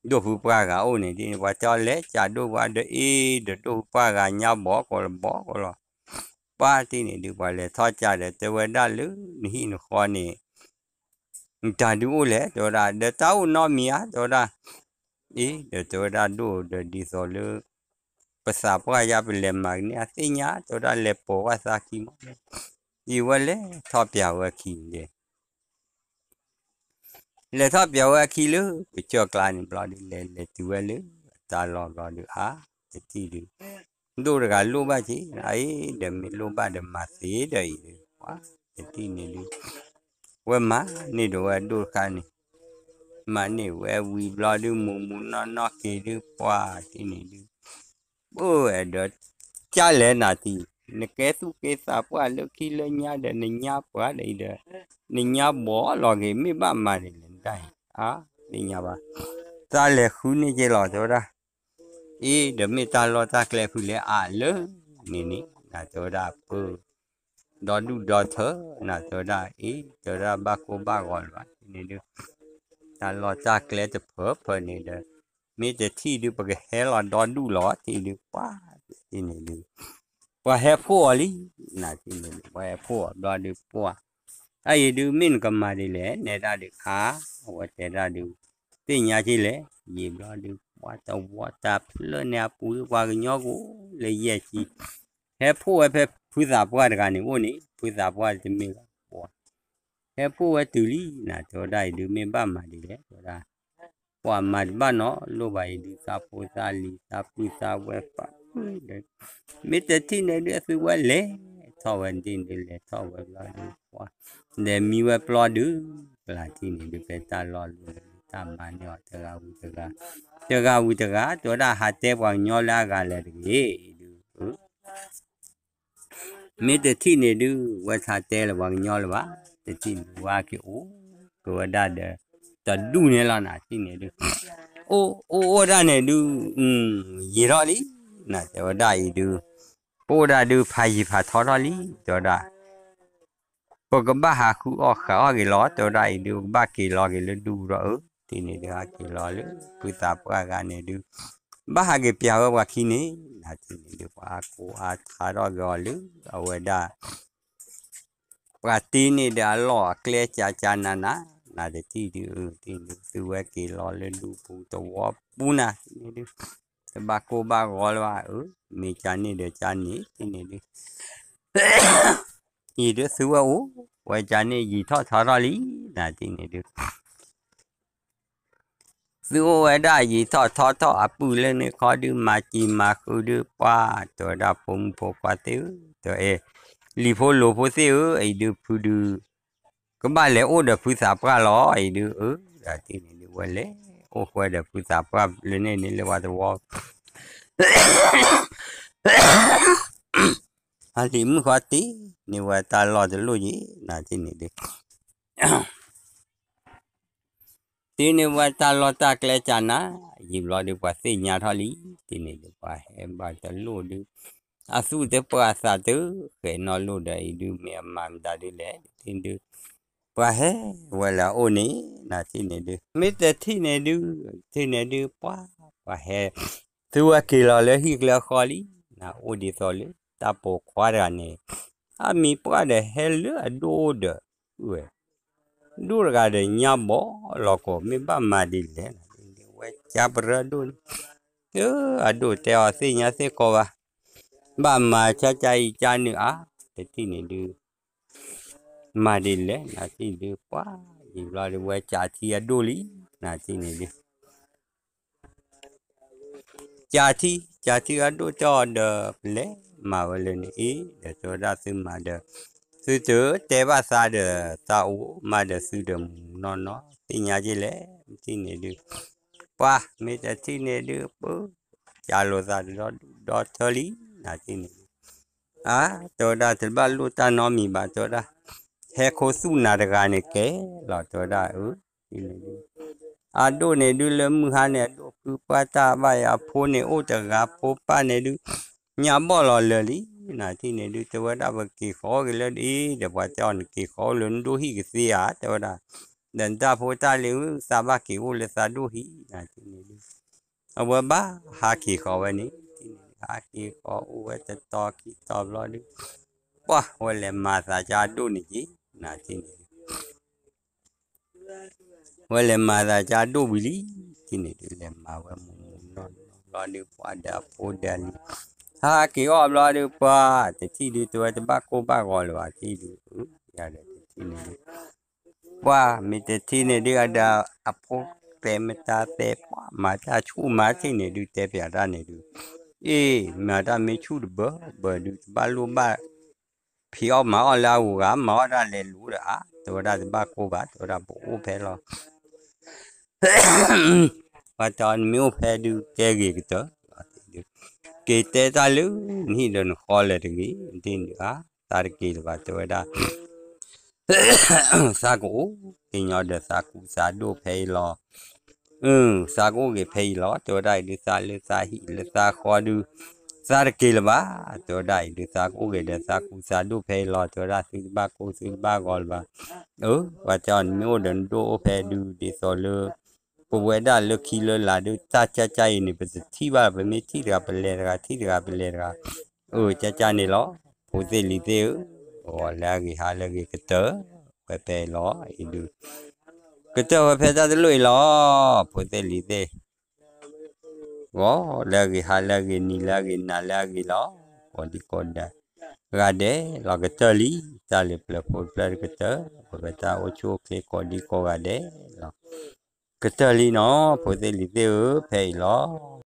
ဒိၣ်ဖုပှၢ်ဂၤအိၣ်န့ၣ် ဒ်န့ၣ် ပှၤတဲအီၤလဲၤကးဒိၣ်ပှၢ်ဒီး အ့ ဒီးဒိၣ်ဖုပှၢ်ဂၤညါဘီၣ်ကိးလၢဘီၣ်ကိးလီၤ ပှၢ်တထံၣ်န့ၣ်ဒုး ပှၤလဲၤထီၣ်ကးဒီး တဲဝဲဒၣ်လၢ နဟံၣ်နဃီန့ၣ် နတၢ်ဒုးအိၣ်လဲၣ် တဲဝဲဒၣ် ဒီးတၢ်အိၣ်နီတမံၤဧါ တဲဝဲဒၣ် အ့ ဒီးတဲဝဲဒၣ်ဒိၣ်ဒီးဒ်သိးလၢ ပသးပှၢ်ယါပလဲၤမၤကန့ၢ်အသ့ၣ်ညါ တဲဝဲဒၣ်လဲၤပိာ်ဝဲသးခံမီၢ်, ယံာ်ဝဲလဲၤထီၣ်ပျးဝဲအခံန့ၣ် လဲၤထီၣ်ပျးဝဲအခံလၢ ကစၢၢ်ကျါန့ၣ်ဘျီဒုး လဲၤလဲၤတုၤဝဲလၢ တၢ်လီၢ်ဘျီဒုး အါ တထံၣ်ဒုး ဒိၣ်တဂၤလိၣ်ဘၣ်က့ၤ အအံၤ ဒီးမ့ၢ်လိၣ်ဘၣ်ဒီးမၤသ့ဒီးအံၤဒုး ပှၤတထံၣ်န့ၣ်ဒုး ဝဲမၤန့ၢ်ဒီးဝဲဒိၣ်တခါန့ၣ် မၤန့ၢ်ဝဲဝံၤဘျီဒုး မူးမူးနီၢ်နီၢ်က့ၤဒုး ပှၤတထံၣ်န့ၣ်ဒုး ပၢၢ်ဝဲဒီး ကၢ်လဲၣ်နၤတံၢ်, နကဲသူၣ်ကဲသးပှၢ်လၢခံလၢညါဒီး နညါပှၤဒီးအံၤဒီး နညါဘီလီၤက့ၤ မ့ၢ်ဘၣ်မၤဒ်လဲၣ်နတၢ်အံၤ အါ သ့ၣ်ညါဘၣ်, တၢ်လဲၤဃုန့ၢ်က့ၤလီၤ တဲဝဲဒၣ်, အ့ ဒီးမ့ၢ်တၢ်လီၢ်တၢ်ကျဲဖုလဲၣ်အါလၢန့ၣ်န့ၣ် နတဲဝဲဒၣ်ပၢၢ် ဒီဒူၣ်ဒီထၢ နတဲဝဲဒၣ် အ့ တဲဝဲဒၣ်ဘၣ်ကိၢ်ဘၣ်ဂီၤလၢၤဘၣ်န့ၣ်ဒုး တၢ်လီၢ်တၢ်ကျဲတဖၢဖၢန့ၣ်ဒီး မ့ၢ်တထံၣ်ဒုး ပကဟဲလီၤဒီဒူၣ်လီၤတံၢ်ဒုး ပှၤတထံၣ်န့ၣ်ဒုး ပှၤဟဲဖှိၣ်အီၤလံ နတံၢ်န့ၣ်ဒုး ပှၤဟဲဖှိၣ်အီၤဘျီဒုး ပှၤ အအံၤဒုး မ့ၢ်နကမၤဒ်လဲၣ် နဲဒၣ်ဒုး အါ အဝဲတဲဒၣ်ဒုး သ့ၣ်ညါက့ၤလဲၣ် ယံာ်ဘျီဒုး ပှၤတဝီတၢ်ဖျၢၣ်န့ၣ်အပူၤဒုး ပှၤကညီကအိၣ်လၢယဲၢ်ဆံ ဟဲဖှိၣ်ဝဲဖဲဖုသးပှၢ်တဂၤန့ၣ်အိၣ်န့ၣ် ဖုသးပှၢ်တမ့ၢ်လၢၤ ပှၤ ဟဲဖှိၣ်ဝဲတုၤလံ နတဲဝဲဒၣ်အံၤဒုး မ့ၢ်ဘၣ်မၤဒ်လဲၣ် တဲဝဲဒၣ် ပှၤမၤတဘၣ်နီတလိၣ်ဘၣ်အံၤဒုး သးဖိသးလံၤ သးပုၢ်သးဝဲၢ်ပာ် မ့ၢ်တထံၣ်န့ၣ်ဒုး အသုဝဲလဲၤထီၣ်ဝဲဒၣ်န့ၣ်ဒုး လဲၤထီၣ်ဝဲဘျီဒုး ပှၤ လဲၤမံဝဲပျီဒုး ကျါထံၣ်န့ၣ်ဒုး ဖဲတၢ်လီၢ်လၢတၢ်မၤန့ၢ်အီၤ တဂၤဝံၤတဂၤ တဂၤဝံၤတဂၤ တဲဝဲဒၣ်ဟးတဲပှၤကညီလၢအဂၤလဲၣ်တဂ့ၤဒုး မ့ၢ်တထံၣ်န့ၣ်ဒုး ဝဲထးတဲလၢပှၤကညီလၢၤဘၣ် တထံၣ်န့ၣ်ဝဲက့ၤအိၣ် ကဝဲဒၣ်ဒီး တဒူၣ်န့ၣ်လီၤ နထံၣ်န့ၣ်ဒုး အိၣ်အိၣ်ဝဲဒၣ်န့ၣ်ဒုး ယံာ်ထီၣ်လံ နတဲဝဲဒၣ်အံၤဒုး ပအိၣ်ဒၣ်ဒုး ဖးယံာ်ဖးထီထီၣ်လံ တဲဝဲဒၣ် ပကဘၣ်ဟးဃုအီၣ်ဃးအီၣ်က့ၤလီၤ တဲဝဲဒၣ်အံၤဒုး ပကဘၣ်က့ၤလီၤက့ၤလၢဒူၣ်ဒီးအၢ ထံၣ်န့ၣ်ဒုး ဟးက့ၤလီၤလၢ ဖုသးပှၢ်ဂၤန့ၣ်ဒုး ဘၣ်ဟးက့ၤပျးဝဲပှၤခံန့ၣ် နထံၣ်န့ၣ်ဒုး ပှၤအါကိးအါထါထီၣ်က့ၤအီၤလၢ အဝဲဒၣ် ပှၤတ့န့ၣ်ဒီးအလီၢ်အကျဲကၢ်ကၢ်နးနး နတထံၣ်ဒုး အၢ ထံၣ်န့ၣ်ဒုး သုဝဲက့ၤလီၤလၢဒူပူၤတဝီပူၤနၤ ထံၣ်န့ၣ်ဒုး တဘၣ်ကိၢ်ဘၣ်ဂီၤလၢၤဘၣ် အၢ မ့ၢ်ကၢ်န့ၣ်ဒီးကၢ်န့ၣ် ထံၣ်န့ၣ်ဒုး အံၤဒုးသုဝဲအိၣ် ဝဲကၢ်န့ၣ်ယံာ်ထီၣ်ထီထီၣ်လံ နထံၣ်န့ၣ်ဒုး သုအိၣ်ဝဲဒၣ်ယံာ်ထီၣ်ထီထီၣ်အပုၢ်လၢန့ၣ်ခီဒုး မၤစံၤမၤဃုာ်ဒုး ပှၤ တဲဝဲဒၣ်ဖိမုၣ်ဖိခွါသ့ၣ်ဧၢ တဲဝဲ လံၤဖိလိၤဖိသ့ၣ်ဧၢ အံၤဒုးဖုဒုး ကဘၣ်လဲၤအိၣ်ဒီးဖုသးပှၢ်လီၤ အံၤဒုး အၢ ဒ်ထံၣ်န့ၣ်ဒုး ဝဲလဲၤအိၣ်ဃဲဒီးဖုသးပှၢ်လၢန့ၣ်န့ၣ်လၢပှၤတဝီ အလံၤမုၣ်ဃီတ့န့ၢ်ဝဲတၢ်လီၢ်တလိၣ်ယံၤ နထံၣ်န့ၣ်ဒုး တ့န့ၢ်ဝဲတၢ်လီၢ်တၢ်ကျဲကၢ်နၤ ယံာ်ဘျီဒုး ပှၤသ့ၣ်ညါထီၣ်လံ တ့န့ၣ်ဒုး ပှၤဟဲဘၣ်တလိၣ်ဒုး အသူၣ်တပှၢ်အသးတဃဲးနီၢ်လိၣ်ဒီး အံၤဒုး မ့ၢ်အမၤမတၤဒ်လဲၣ် တ့ဒုး ပှၤဟဲဝဲလၢအအိၣ်န့ၣ် နထံၣ်န့ၣ်ဒုး မ့ၢ်တထံၣ်န့ၣ်ဒုး ထံၣ်န့ၣ်ဒုး ပှၤ ပှၤဟဲ သုဝဲက့ၤလီၤလၢဟံၣ်ကျဲဃီလံ နအိၣ်ဒ်သိးလၢ တၢ်ပိာ်ခွါတဂၤန့ၣ် အမံၤပှၢ်ဒီးဟဲလၢအဒိၣ်ဒီး ဝဲ ဒိၣ်တဂၤဒီးညါဘီလီၤကိး မ့ၢ်ဘၣ်မၤဒ်လဲၣ် ဝဲကၢ်ပရၢဒိၣ်န့ၣ် အဒိၣ်တဲအီၤသ့ၣ်ညါသ့ၣ်ကီးဘၣ် ဘၣ်မၤကၢ်ကၢ်အံၤကၢ်နုာ်အါ တထံၣ်န့ၣ်ဒုး မၤဒ်လဲၣ် နထံၣ်ဒုး ပှၤ ယံာ်ဘျီဒုး ဝဲကၢ်ထံအဒိၣ်လံ နထံၣ်န့ၣ်ဒုး ကၢ်ထံ ကၢ်ထံအဒိၣ်တဲအီၤဒီး ပလဲၤမၤဝဲလၢန့ၣ်အံၤ ဒီးတဲဝဲဒၣ်သုမၤဒီး သုတတဲဘၣ်သးဒီး သးအိၣ်မးဒီးသုဒီးမူးမူးနီၢ်နီၢ် သ့ၣ်ညါက့ၤလဲၣ် ထံၣ်န့ၣ်ဒုး ပှၤ မ့ၢ်တထံၣ်န့ၣ်ဒုး ပၢ ကၢ်လိာ်သးဒီဒူၣ်ဒီထၢလံ နထံၣ်န့ၣ်ဒုး အါ တဲဝဲဒၣ် တဘၣ်လိၣ်တၢ်နီတမံၤဘၣ် တဲဝဲဒၣ် ဟဲခိသူၣ်နၤတဂၤန့ၣ်ကဲလီၤ တဲဝဲဒၣ် အၢ အဒိၣ်န့ၣ်ဒုးလၢမုၢ်ဟါန့ၣ် အဒိၣ်ဖုပှၢ်တၢ်ဘၣ်အံၤ အဖိန့ၣ်အိၣ်တဂၤ ဖိပၢ်န့ၣ်ဒုး ညါဘီၣ်လီၤလၢာ်လံ နထံၣ်န့ၣ်ဒုး တဲဝဲဒၣ် ပက့ၤဃီၤအိၣ်က့ၤလၢဒ်အံၤ ဒီးပှၤတဲအီၤ နက့ၤဃီၤအိၣ်လၢနဒိၣ်ဟံၣ်ကသ့ဧါ တဲဝဲဒၣ် ဒီးနတၢ်ဖိတၢ်လံၤ သးဘၣ်က့ၤအိၣ်လၢသးဒိၣ်ဟံၣ် နထံၣ်န့ၣ်ဒုး အဝဲဘၣ်ဟးက့ၤဃီၤဝဲန့ၣ် ထံၣ်န့ၣ်ဒုး ဟးက့ၤဃီၤအိၣ်ဝဲတတီၤခံတီၤဘျီဒုး ပှၤ ဝဲလဲၤမၤသးကၢ်အဒိၣ်န့ၣ်က့ၤ နထံၣ်န့ၣ်ဒုး ဝဲလဲၤမၤသးကၢ်အဒိၣ်ဝံၤလံ ထံၣ်န့ၣ်ဒုး လဲၤမၤဝဲမူးမူးနီၢ်နီၢ် ဘျီဒုးပှၢ်ဒီးအဖိဒီးလံ, ဟးက့ၤအီၣ်ဘျီဒုး ပှၢ်တထံၣ်ဒုး တဲဝဲတဘၣ်ကိၢ်ဘၣ်ဂီၤလၢၤဘၣ် ထံၣ်ဒုး, ယၤဒီးတထံၣ်န့ၣ်ဒုး ပှၢ်မ့ၢ်တထံၣ်န့ၣ်ဒုး အဒီးအဖိတဲမတၤတဲ ပှၢ်မၤတၢ်ဆူၣ်မၤထံၣ်န့ၣ်ဒုး တဲပၠးတၢ်န့ၣ်ဒုး, အ့ၣ် မၤတၢ်မ့ၢ်ဆူၣ်တဘၢဘၢဒုး တဘၣ်လိၣ်ဘၣ်ဖံးအီၣ်မၤအီၣ်လၢအဂုၤအဂၤ မၤအီၣ်ဒၣ်လဲၤလူၤဒီးဧါ, တဲဝဲဒၣ်တဘၣ်ကိၢ်ဘၣ် တဲဝဲဒၣ်ပအိၣ်ဖဲလီၤ ပှၤတဲအီၤ နမ့ၢ်အိၣ်ဖဲဒုးကဲဂ့ၤကတၢၢ်, က့ၤတဲတၢ်လၢနဟံၣ်ဒီးနဃီလၢၤတဂ့ၤ, ဒ်န့ၣ်ဧါ, သးတက့ၤလၢၤဘၣ် တဲဝဲဒၣ်, သးကအိၣ်က့ၤညီဒီးသးကူသးဒိၣ်ဖဲအံၤလီၤ အၢ သးကအိၣ်ဂ့ၤဖဲအံၤလီၤ တဲဝဲဒၣ်အံၤဒုး သးလၢသးဟံၣ်လၢသးဃီဒုး သးတက့ၤလၢၤဘၣ် တဲဝဲဒၣ်အံၤဒုး သးကအိၣ်ဂ့ၤဒီးသးကူသးဒိၣ်ဖဲအံၤလီၤ တဲဝဲဒၣ် သုတဘၣ်ကိၢ်သုတဘၣ်ဂီၤလၢၤဘၣ်, အၢ ပှၤတဲအီၤ နမ့ၢ်အိၣ်ဒီးနဒိၣ်အိၣ်ဖဲဒုး ဒ်သိးလၢ ပဝဲဒၣ်လၢခံလၢလာ်ဒုး တၢ်ကၠၢ်ကၠၢ်အံၤန့ၣ် ပတထံၣ်ဘၣ် ပမ့ၢ်ထံၣ်တဂၤပလဲၤတဂၤ ထံၣ်တဂၤပလဲၤတဂၤ, အၢ ကၠၢ်ကၠၢ်န့ၣ်လီၤ, ဖိသ့ၣ်လံၤသ့ၣ်ဧၢ, ဂီၤလၢအဂ့ၤဟါလၢအဂ့ၤကတၢၢ်, ဝဲဖဲအံၤလီၤ အံၤဒုး ကတၢၢ်ဝဲဖဲတၢ်တလိၣ်အံၤလီၤ, ဖိသ့ၣ်လံၤသ့ၣ်, ဂီၤလၢအဂ့ၤဟါလၢအဂ့ၤနံၤလၢအဂ့ၤနၤလၢအဂ့ၤလီၤ, ကိးဒံကိးဒဲး, ဂၤဒဲးလီၤကတၢၢ်လံ, တၢ်လၢပျၢၤဖိတဖျၢၣ်တကတၢၢ်, ပဝဲတၢ်အိၣ်ဆူၣ်အိၣ်ချ့ကိးဒံကိးဂၤဒဲးလီၤ, ကတၢၢ်လံနီၤ ဖိသ့ၣ်လံၤသ့ၣ်ဧၢ ဖဲအံၤလီၤ